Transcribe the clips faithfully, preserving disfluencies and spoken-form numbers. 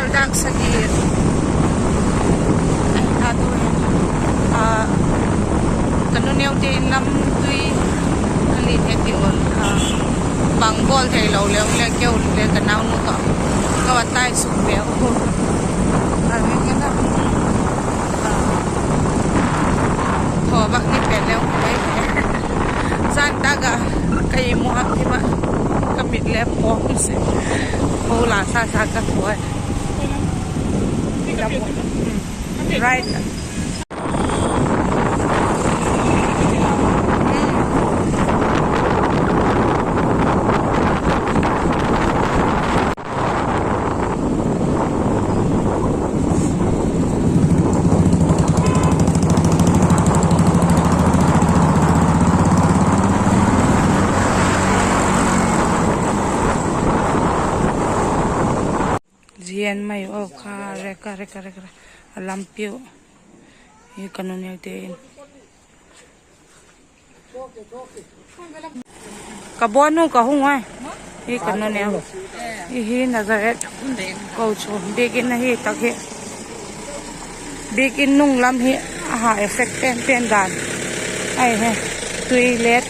Dak sagi. Ai, a tu e. A, ka nu neu te in lam tui a len e ti ol. A, bang bawl thei lo leu le keu le ka nau nu tawh ka va tai suk leu. A, mi ngen a. A, thaw bak ni pen leu mai. Zan tak a ka i mu hak ti ma ka mit le pawm se. Ko la sa sa ka tuai. Right. Zian mai o kha, re ka, re ka, re ka, re. A lampi u. Hi ka nu neu te in. Ka bawn u ka hung ai. Hi ka nu neu. Hi hi Nazareth. Ko chu biakin ahi tak hi. Biakin nung lam hi a ha effect pen pen dan. Ai he. Tui let.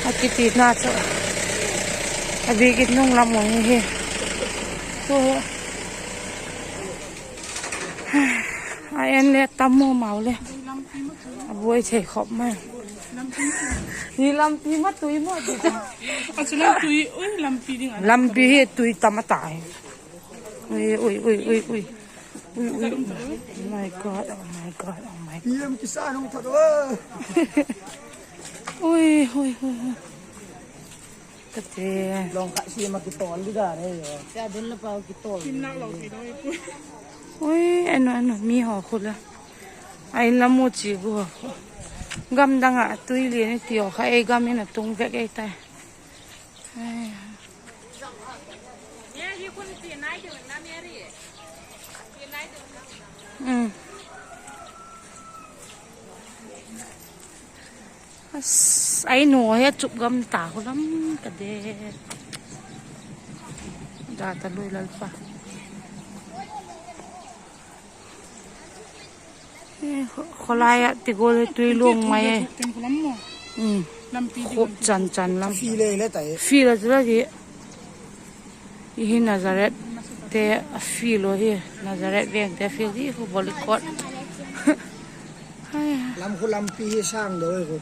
A kiti na chu. A biakin nung lam u hi hi. Tu hi. A en le tam maw mau le. A buai thei khop mai. Hi lampi ma tui maw ti ta. A chu lam tui, ui, lampi ding a. Lampi hi tui tam a tai. Ui, ui, ui, ui, ui. Ui, ui. Oh my God, oh my God, oh my God. Pi em kisa nung thot wa. Ui, ui, ui, ui. Ka ti. Long kha si ma kitol di da ne yo. Sia dun la pau kitol. Ui, eno, eno, mi haw khu la. A in la mu chi gu haw khu. Gam dang ah tui lian i ti haw kha ei gam in a tung vek ei tai. Ai. Um. As, ai nu he chup gam ta khu lam ka de. Da ta lui Lalpa. Eh, kho-, khawlai ah ti gual hi tui luang mai e. Um. Khop chan chan lam. Field a chu la hi. I hi Nazareth te a field u hi. Nazareth veng te a field hi khu volley court. Lam khu lampi hi sang deu khu.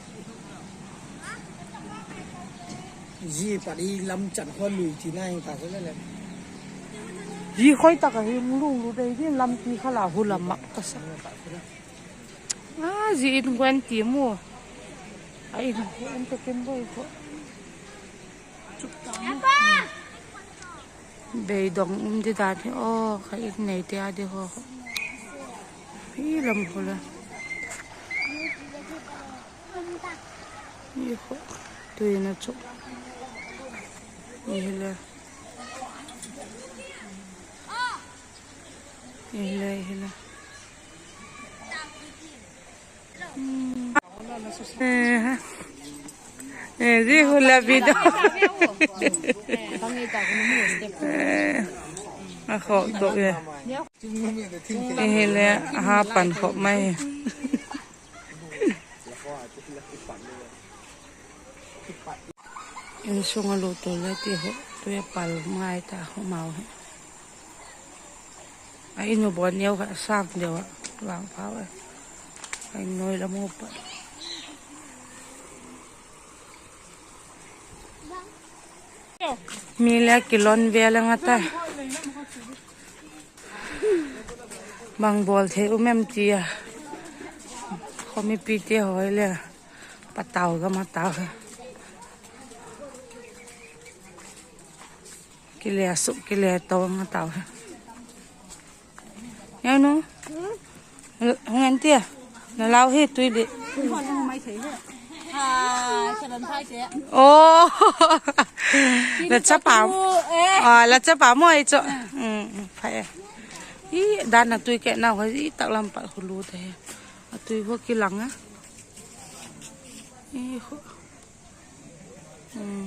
Zi pat i lam chan khaw lui ti na hi ta se le le. Zi khoi tak a hi lung lu dei din lampi kha la hu lam mak ta sa. A, zi in guan ti mu. A in khu um ta kin boi khu. Beidong um di dan hi aw, kha in nei te a di haw. Hi lam khu le. Hi khu. Tui na chu. Hi le. Hi le, hi le. Hmm. Eh, eh, zi hula video. Eh, a khawk dok e. Eh, hi le, a ha pan khawk mai. Insung a lut tul le ti hu, tui a pal ngai ta hu mau hi. A in u bawn neu kha a sang deu a, vang phau e. A in nuai lam u pat. Mi le kilon vel eng a ta. Bang bawl thei um em ti a. Khawmipite haw le. Patau gam a tau he. Kile a suk, kile to nga tau he. Neu nu. Hung en tia. Na lau hi tui di. Oh. La chapa. Ah, la chapa mo ai cho. Mm, mm, phai e. I dan a tui ke nau he, i tak lam pat khu lu te he. A tui khu kilang a. I khu. Hmm.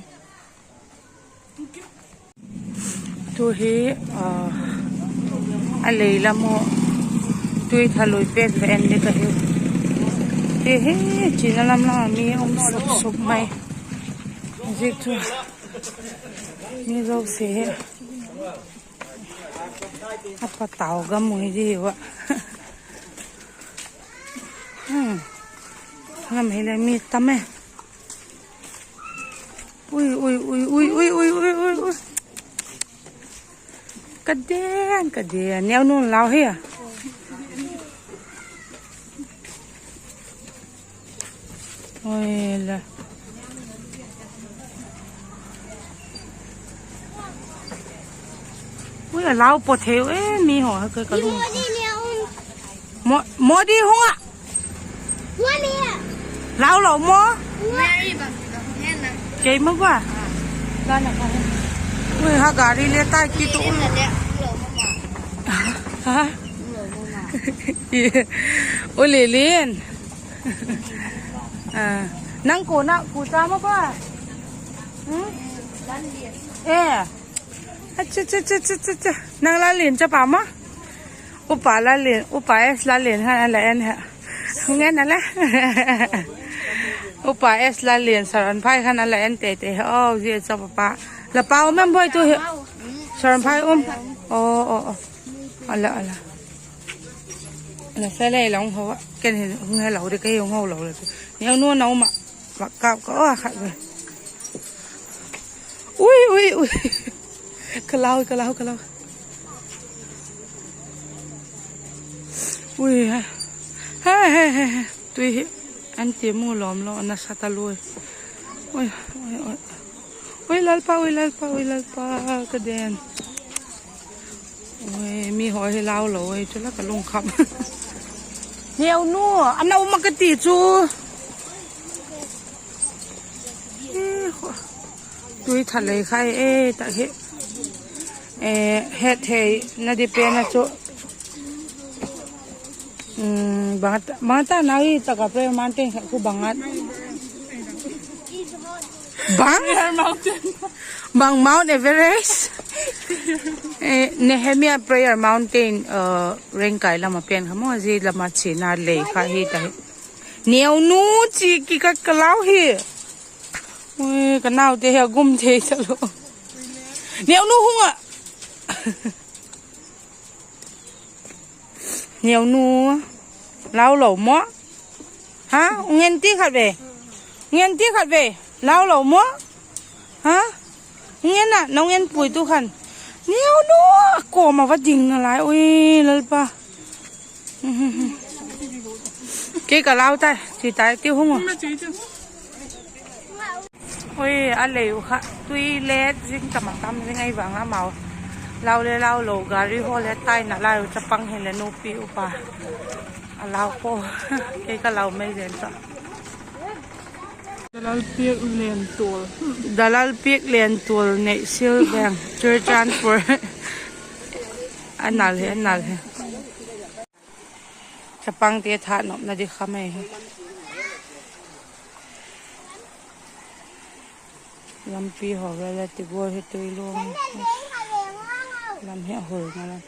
Tu hi, ah, A lei lam u tui thalui pêk ve en ding ka hiu. Ti hi, china lam lam a mi um sup sup mai. Zia chu mi zosia hi a patau gam ui di ua. Lam hile mi tam e. Ui, ui, ui, ui, ui, ui, ui, ui, ui. Ka den, ka den. Neunu lau hi a. Ui la. Ui, a lau paw thei e, mi haw ha ka ka lung. Mo-, Modi hung a. Lau lo maw? Keima ba. Ui, ha gari le tai kit u. Ha? U Lilin. Nang kona ku cha maw ba? E. Acha, cha, cha, cha, cha, cha. Nang Lalin chapa maw? Upa Lalin, Upa S Lalin khan a la en ha. Ngen a la. Upa S Lalin, Saronphai khan a la en tei tei ha. Aw, zia chapa pa. La pa um em boi tu hi. Saronphai um. Aw, aw, aw. A la, a la. La fe le la hung ho a. Ken hin hung he lo di ka hi hung ho lo le. Neunu na um a. Vak kap ka aw khat ve. Ui, ui, ui. Ka lau, ka lau, ka lau. Ui, he. He, he, he, he. Tui hi. An ti mu lawm lo, a nasa ta lui. Ui, ui, ui. Ui, Lalpa, ui, Lalpa, ui, Lalpa, ka den. Ui, mi haw hi lau lo, ui, chu la ka lungkham. Neunu, a na um a ka ti chu. Tui thalei khai e, tak hi. E, het thei na di pen a chu. Bang ta, bang ta na hi tak a prayer mountain kha khu bang a. Bang? Prayer mountain. Bang Mount Everest. E, Nehemiah Prayer Mountain, uh, Rengkai lam a pen kha maw, zia lam a china lei kha hi ta hi. Neunu chi ki ka ka lau hi. Ui, ka naute hi a gum thei ta lo. Neunu hung a. Neunu, lau lo maw? Ha? Ngen ti khat ve. Ngen ti khat ve. Lau lo maw? Ha? Ngen a, nau ngen pui tu khan. Neunu, a kawm a va ding nalai. Ui, Lalpa. Kei ka lau tai, chi tai ti hung u. Ui, a lei u kha, tui let zing tam a tam zing ahi vang amau. Lau le lau lo, gari haw le tai nalai u, chapang hin le nupi upa. A lau pua, kei ka lau mai zen ta. Dalalpiak Lentual. Dalalpiak Lentual Neihsil Veng, Churachandpur. A nal hi, a nal hi. Chapangte thanopna di kha mai hi. Lampi haw vêl a ti gual hi tui luang. Lam hi a hul ngal a.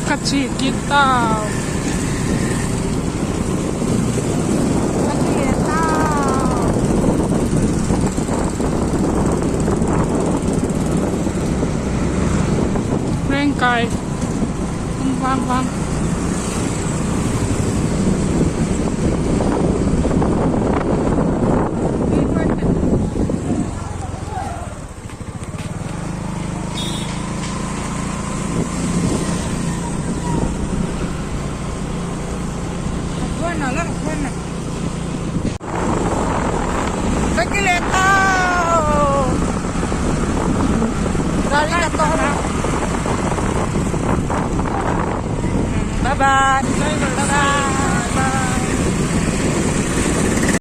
Ka chia kit tau. Ka chia tau. Rengkai. Vang, vang. Ka kile tau. Gari ka tawng. Bye bye.